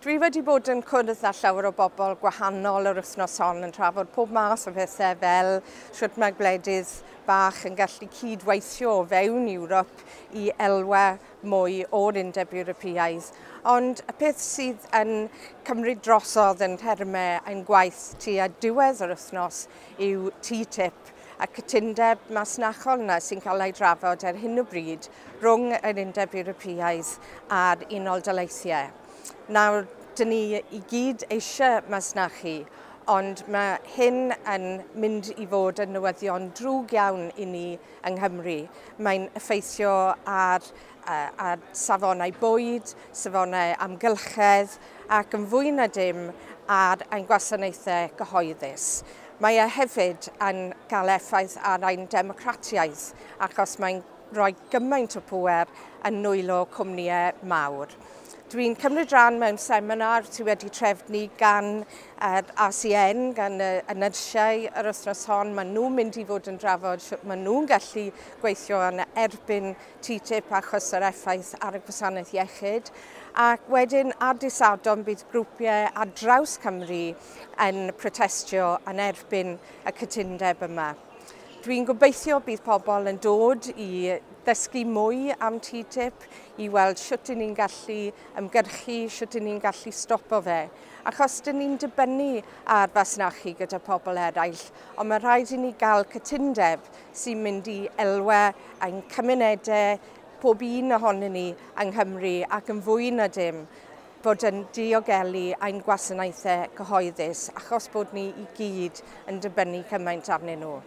Dwi wedi bod yn cwrdd â llawer o bobl gwahanol yr wythnos hon yn trafod pob math o bethau fel shwt mae gwledydd bach yn gallu cydweithio o fewn Ewrop i elwa mwy o'r Undeb Ewropeaidd. Ond y peth sydd yn cymryd drosodd yn termau ein gwaith tua diwedd yr wythnos yw TTIP, y cytundeb masnachol yna sy'n cael ei drafod ar hyn o bryd rhwng yr Undeb Ewropeaidd a'r Unol Daleithiau. Nawr, dyn ni i gyd eisiau masnachu, ond mae hyn yn mynd i fod yn newyddion drwg iawn i ni yng Nghymru. Mae'n effeithio ar safonau bwyd, safonau amgylchedd ac yn fwy na dim ar ein gwasanaethau cyhoeddus. Mae e hefyd yn cael effaith ar ein democratiaeth achos mae'n rhoi gymaint o pŵer yn nwylo cwmnïau mawr. Dwi'n cymryd rhan mewn seminar sydd wedi trefnu gan yr ACN, gan y nyrsiau yr wythnos hon. Maen nhw'n mynd i fod yn drafod sut maen nhw'n gallu gweithio yn erbyn TTIP achos yr effaith ar y gwasanaeth iechyd. Ac wedyn ar dydd Sadwrn bydd grwpiau ar draws Cymru yn protestio yn erbyn y cytundeb yma. Dwi'n gobeithio bydd pobl yn dod i ddysgu mwy am TTIP, i weld sut 'y ni'n gallu ymgyrchu, sut 'y ni'n gallu stopo fe. Achos dyn ni'n dibynnu ar fasnachu gyda pobl eraill, ond mae rhaid i ni gael cytundeb sy'n mynd i elwa ein cymunedau, pob un ohonyn ni yng Nghymru ac yn fwy na dim bod yn diogelu ein gwasanaethau cyhoeddus achos bod ni i gyd yn dibynnu cymaint arnyn nhw.